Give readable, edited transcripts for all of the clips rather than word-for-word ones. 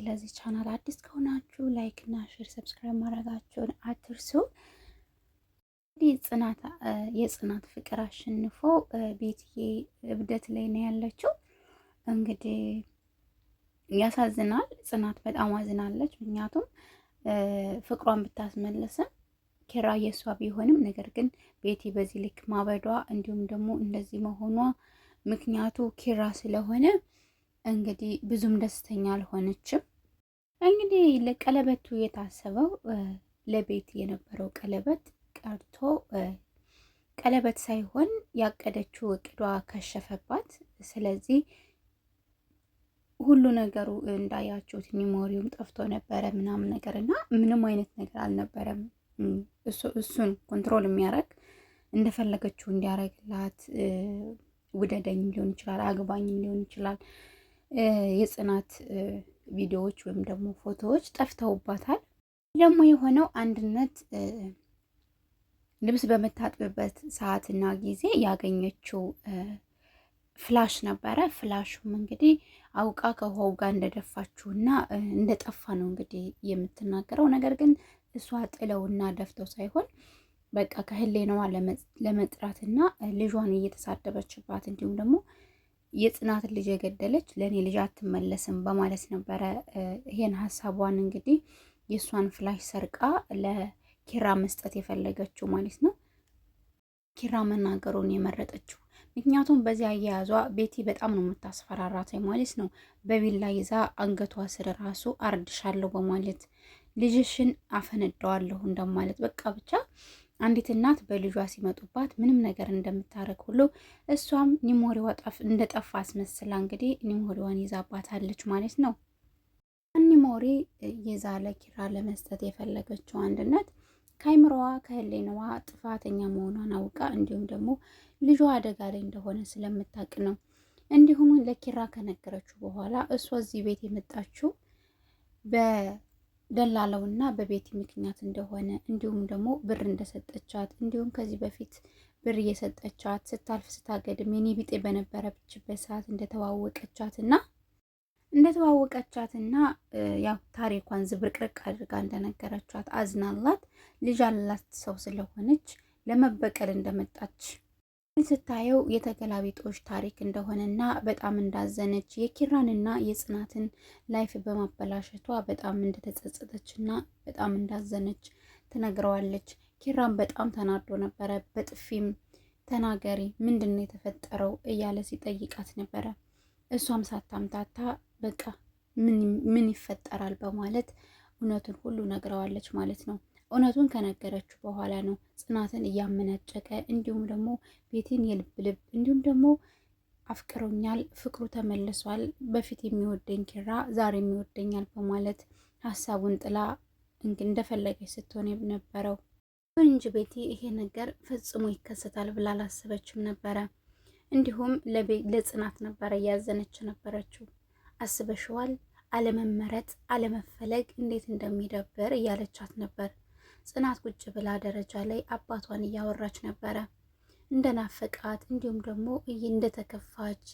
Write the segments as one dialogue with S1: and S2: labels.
S1: ለዚህ ቻናል አዲስ ከሆናችሁ like እና share፣ subscribe ማድረጋችሁን አትርሱ። እንግዲህ ጽናት የጽናት ፍቅር አሸንፎ ቤትዬ እብደት ላይ ነው ያለችው። እንግዲህ ያሳዝናል። ጽናት በጣም አዝናለች። ምክንያቱም ፍቅሯን ብታስመልስም ኪራ የእሷ ቢሆንም ነገር ግን ቤቲ በዚህ ልክ ማበዷ እንዲሁም ደግሞ እንደዚህ መሆኗ ምክንያቱ ኪራ ስለሆነ እንግዲህ ብዙም ደስተኛ አልሆነችም። እንግዲህ ለቀለበቱ የታሰበው ለቤቲ የነበረው ቀለበት ቀርቶ ቀለበት ሳይሆን ያቀደችው እቅዷ ከሸፈባት። ስለዚህ ሁሉ ነገሩ እንዳያችሁት memory ውም ጠፍቶ ነበረ ምናምን ነገር እና ምንም አይነት ነገር አልነበረም። እሱን control የሚያደርግ እንደፈለገችው እንዲያደርግላት ውደደኝም ሊሆን ይችላል፣ አግባኝም ሊሆን ይችላል። የጽናት ቪዲዮዎች ወይም ደግሞ ፎቶዎች ጠፍተውባታል። ደግሞ የሆነው አንድነት ልብስ በምታጥብበት ሰዓትና ጊዜ ያገኘችው flash ነበረ። flash ኡም እንግዲህ አውቃ ከውሃው ጋር እንደደፋችሁና እንደጠፋ ነው እንግዲህ የምትናገረው። ነገር ግን እሷ ጥለውና ደፍተው ሳይሆን በቃ ከህሌናዋ ለመጥራትና ልጇን እየተሳደበችባት እንዲሁም ደግሞ የጽናትን ልጅ የገደለች ለእኔ ልጅ አትመለስም በማለት ነበረ ይሄን ሀሳቧን እንግዲህ የእሷን flash ሰርቃ ለኪራ መስጠት የፈለገችው ማለት ነው። ኪራ መናገሩን የመረጠችው ምክንያቱም በዚያ አያያዟ ቤቲ በጣም ነው የምታስፈራራት ማለት ነው። በቢላ ይዛ አንገቷ ስር ራሱ አርድሻለሁ በማለት ልጅሽን አፈነዳዋለሁ እንደማለት በቃ ብቻ አንዲት እናት በልጇ ሲመጡባት ምንም ነገር እንደምታደርግ ሁሉ እሷም memory ዋ እንደጠፋ አስመስላ እንግዲህ memory ዋን ይዛባታለች ማለት ነው። memory ይዛ ለኪራ ለመስጠት የፈለገችው አንድነት ከአይምሮዋ ከህሊናዋ ጥፋተኛ መሆኗን አውቃ እንዲሁም ደግሞ ልጇ አደጋ ላይ እንደሆነ ስለምታውቅ ነው። እንዲሁም ለኪራ ከነገረችው በኋላ እሷ እዚህ ቤት የመጣችው በደላለውና በቤቲ ምክንያት እንደሆነ እንዲሁም ደግሞ ብር እንደሰጠቻት እንዲሁም ከዚህ በፊት ብር እየሰጠቻት ስታልፍ ስታገድም የኔ ቢጤ በነበረችበት ሰዓት እንደተዋወቀቻትና እንደተዋወቀቻትና ያው ታሪኳን ዝብርቅርቅ አድርጋ እንደነገረቻት አዝናላት ልጅ አላት ሰው ስለሆነች ለመበቀል እንደመጣች ስታየው የተገላቢጦሽ ታሪክ እንደሆነና በጣም እንዳዘነች የኪራንና የጽናትን life በማበላሸቷ በጣም እንደተጸጸተችና በጣም እንዳዘነች ትነግረዋለች። ኪራን በጣም ተናዶ ነበረ። በጥፊም ተናገሪ፣ ምንድን ነው የተፈጠረው እያለ ሲጠይቃት ነበረ። እሷም ሳታምታታ በቃ ምን ይፈጠራል በማለት እውነቱን ሁሉ ነግረዋለች ማለት ነው። እውነቱን ከነገረችው በኋላ ነው ጽናትን እያመናጨቀ እንዲሁም ደግሞ ቤቲን የልብ ልብ እንዲሁም ደግሞ አፍቅሮኛል፣ ፍቅሩ ተመልሷል፣ በፊት የሚወደኝ ኪራ ዛሬ የሚወደኛል በማለት ሀሳቡን ጥላ እንደፈለገች ስትሆን የነበረው እንጂ ቤቲ ይሄ ነገር ፈጽሞ ይከሰታል ብላ አላሰበችም ነበረ። እንዲሁም ለጽናት ነበረ እያዘነች ነበረችው። አስበሽዋል? አለመመረጥ አለመፈለግ እንዴት እንደሚደብር እያለቻት ነበር። ጽናት ቁጭ ብላ ደረጃ ላይ አባቷን እያወራች ነበረ። እንደናፈቃት እንዲሁም ደግሞ እንደተከፋች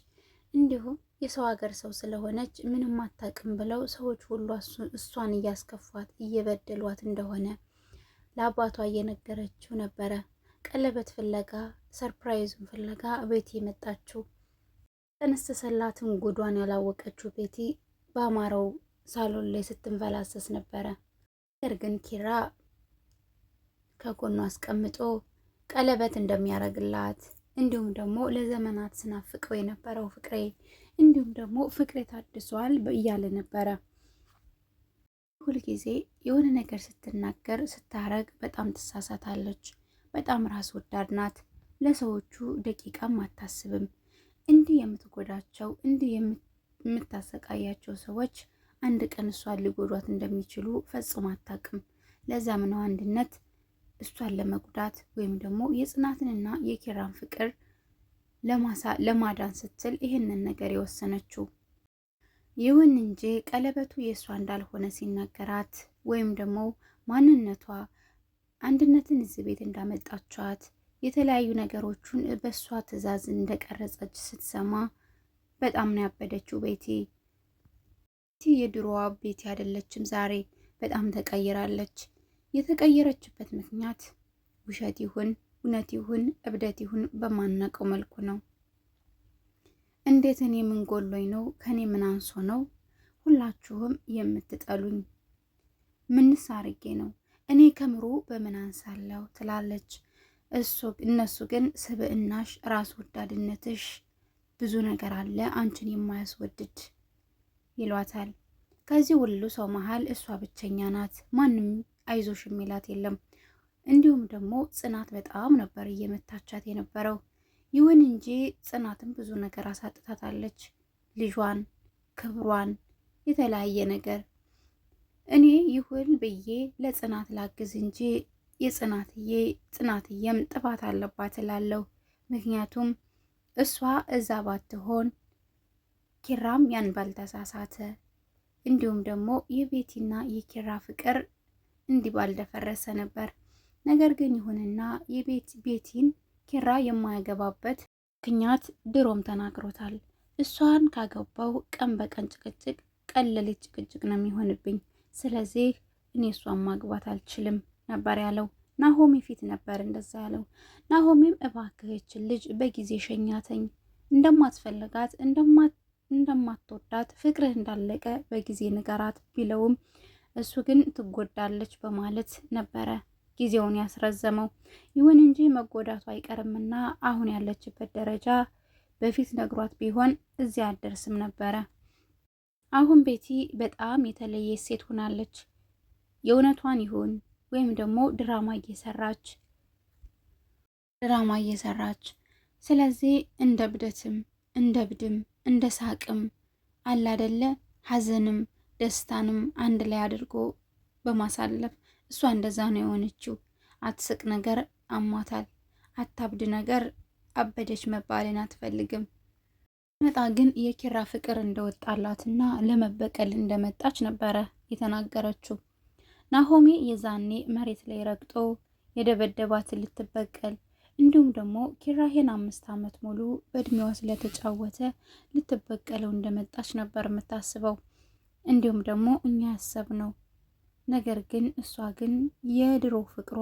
S1: እንዲሁም የሰው ሀገር ሰው ስለሆነች ምንም አታውቅም ብለው ሰዎች ሁሉ እሷን እያስከፏት እየበደሏት እንደሆነ ለአባቷ እየነገረችው ነበረ። ቀለበት ፍለጋ surprise ኡን ፍለጋ ቤት የመጣችው ተነስተሰላትን ጉዷን ያላወቀችው ቤቲ በአማረው ሳሎን ላይ ስትንፈላሰስ ነበረ። ነገር ግን ኪራ ከጎኑ አስቀምጦ ቀለበት እንደሚያደርግላት እንዲሁም ደግሞ ለዘመናት ስናፍቀው የነበረው ፍቅሬ እንዲሁም ደግሞ ፍቅሬ ታድሷል እያለ ነበረ። ሁልጊዜ የሆነ ነገር ስትናገር ስታረግ በጣም ትሳሳታለች። በጣም ራስ ወዳድ ናት። ለሰዎቹ ደቂቃም አታስብም። እንዲህ የምትጎዳቸው እንዲህ የምታሰቃያቸው ሰዎች አንድ ቀን እሷን ሊጎዷት እንደሚችሉ ፈጽሞ አታውቅም። ለዛም ነው አንድነት እሷን ለመጉዳት ወይም ደግሞ የጽናትንና የኪራን ፍቅር ለማዳን ስትል ይህንን ነገር የወሰነችው። ይሁን እንጂ ቀለበቱ የእሷ እንዳልሆነ ሲናገራት ወይም ደግሞ ማንነቷ አንድነትን እዚህ ቤት እንዳመጣቻት የተለያዩ ነገሮቹን በእሷ ትዕዛዝ እንደቀረጸች ስትሰማ በጣም ነው ያበደችው ቤቲ። የድሮዋ ቤቲ አይደለችም። ዛሬ በጣም ተቀይራለች። የተቀየረችበት ምክንያት ውሸት ይሁን እውነት ይሁን እብደት ይሁን በማናውቀው መልኩ ነው። እንዴት እኔ ምን ጎሎኝ ነው? ከኔ ምን አንሶ ነው ሁላችሁም የምትጠሉኝ? ምንስ አርጌ ነው? እኔ ከምሩ በምን አንሳለሁ? ትላለች። እነሱ ግን ስብዕናሽ፣ ራስ ወዳድነትሽ ብዙ ነገር አለ አንቺን የማያስወድድ ይሏታል። ከዚህ ሁሉ ሰው መሀል እሷ ብቸኛ ናት። ማንም አይዞሽ የሚላት የለም። እንዲሁም ደግሞ ጽናት በጣም ነበር እየመታቻት የነበረው። ይሁን እንጂ ጽናትም ብዙ ነገር አሳጥታታለች። ልጇን፣ ክብሯን፣ የተለያየ ነገር እኔ ይሁን ብዬ ለጽናት ላግዝ እንጂ የጽናትዬ ጽናትዬም ጥፋት አለባት እላለሁ። ምክንያቱም እሷ እዛ ባትሆን ኪራም ያን ባልተሳሳተ፣ እንዲሁም ደግሞ የቤቲና የኪራ ፍቅር እንዲህ ባልደፈረሰ ነበር። ነገር ግን ይሁንና የቤት ቤቲን ኪራ የማያገባበት ምክንያት ድሮም ተናግሮታል። እሷን ካገባው ቀን በቀን ጭቅጭቅ፣ ቀን ለሌት ጭቅጭቅ ነው የሚሆንብኝ። ስለዚህ እኔ እሷን ማግባት አልችልም ነበር ያለው። ናሆሜ ፊት ነበር እንደዛ ያለው። ናሆሜም እባክህችን ልጅ በጊዜ ሸኛተኝ፣ እንደማትፈልጋት እንደማትወዳት ፍቅርህ እንዳለቀ በጊዜ ንገራት ቢለውም እሱ ግን ትጎዳለች በማለት ነበረ ጊዜውን ያስረዘመው። ይሁን እንጂ መጎዳቱ አይቀርምና አሁን ያለችበት ደረጃ በፊት ነግሯት ቢሆን እዚያ አደርስም ነበረ። አሁን ቤቲ በጣም የተለየ ሴት ሆናለች። የእውነቷን ይሁን ወይም ደግሞ ድራማ እየሰራች ስለዚህ እንደ እብደትም እንደ እብድም እንደ ሳቅም አላደለ ሀዘንም ደስታንም አንድ ላይ አድርጎ በማሳለፍ እሷ እንደዛ ነው የሆነችው። አትስቅ ነገር አሟታል፣ አታብድ ነገር አበደች መባልን አትፈልግም። መጣ ግን የኪራ ፍቅር እንደወጣላትና ለመበቀል እንደመጣች ነበረ የተናገረችው። ናሆሜ የዛኔ መሬት ላይ ረግጦ የደበደባትን ልትበቀል እንዲሁም ደግሞ ኪራሄን 5 ዓመት ሙሉ በእድሜዋ ስለተጫወተ ልትበቀለው እንደመጣች ነበር የምታስበው። እንዲሁም ደግሞ እኛ ያሰብነው ነገር ግን እሷ ግን የድሮ ፍቅሯ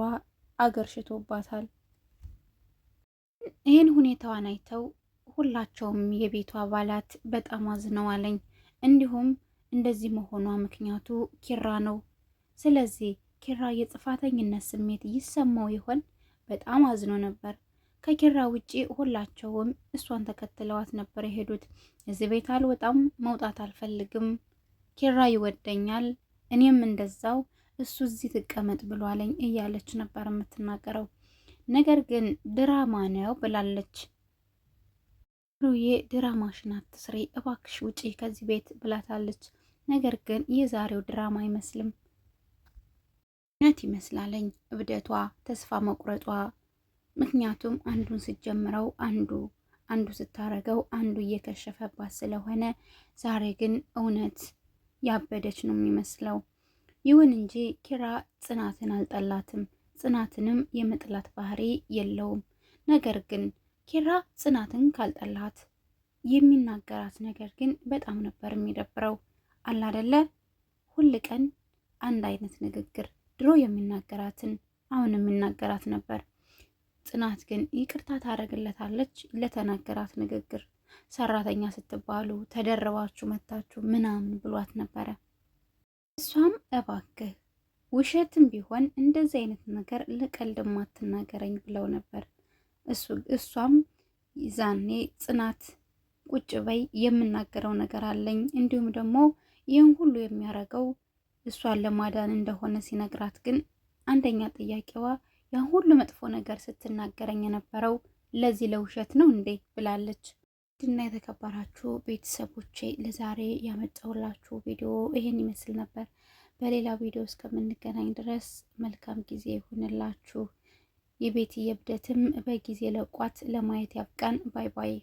S1: አገርሽቶባታል። ይህን ሁኔታዋን አይተው ሁላቸውም የቤቱ አባላት በጣም አዝነዋለኝ። እንዲሁም እንደዚህ መሆኗ ምክንያቱ ኪራ ነው። ስለዚህ ኪራ የጥፋተኝነት ስሜት ይሰማው ይሆን? በጣም አዝኖ ነበር። ከኪራ ውጪ ሁላቸውም እሷን ተከትለዋት ነበር የሄዱት። እዚህ ቤት አልወጣም፣ መውጣት አልፈልግም፣ ኪራ ይወደኛል፣ እኔም እንደዛው፣ እሱ እዚህ ትቀመጥ ብሏለኝ እያለች ነበር የምትናገረው። ነገር ግን ድራማ ነው ብላለች። ሩዬ ድራማሽን አትስሪ እባክሽ ውጪ ከዚህ ቤት ብላታለች። ነገር ግን የዛሬው ድራማ አይመስልም፣ እውነት ይመስላለኝ እብደቷ፣ ተስፋ መቁረጧ። ምክንያቱም አንዱን ስትጀምረው አንዱ አንዱ ስታረገው አንዱ እየከሸፈባት ስለሆነ ዛሬ ግን እውነት ያበደች ነው የሚመስለው። ይሁን እንጂ ኪራ ጽናትን አልጠላትም። ጽናትንም የመጥላት ባህሪ የለውም። ነገር ግን ኪራ ጽናትን ካልጠላት የሚናገራት ነገር ግን በጣም ነበር የሚደብረው። አላደለ ሁል ቀን አንድ አይነት ንግግር ድሮ የሚናገራትን አሁን የሚናገራት ነበር። ጽናት ግን ይቅርታ ታደርግለታለች ለተናገራት ንግግር። ሰራተኛ ስትባሉ ተደርባችሁ መታችሁ ምናምን ብሏት ነበረ። እሷም እባክህ ውሸትም ቢሆን እንደዚህ አይነት ነገር ለቀልድ አትናገረኝ ብለው ነበር። እሷም ዛኔ ጽናት ቁጭ በይ የምናገረው ነገር አለኝ፣ እንዲሁም ደግሞ ይህን ሁሉ የሚያደርገው እሷን ለማዳን እንደሆነ ሲነግራት ግን አንደኛ ጥያቄዋ ያን ሁሉ መጥፎ ነገር ስትናገረኝ የነበረው ለዚህ ለውሸት ነው እንዴ ብላለች። ድና የተከበራችሁ ቤተሰቦቼ ለዛሬ ያመጣሁላችሁ ቪዲዮ ይሄን ይመስል ነበር። በሌላ ቪዲዮ እስከምንገናኝ ድረስ መልካም ጊዜ ይሁንላችሁ። የቤቲ የእብደትም በጊዜ ለቋት ለማየት ያብቃን። Bye bye።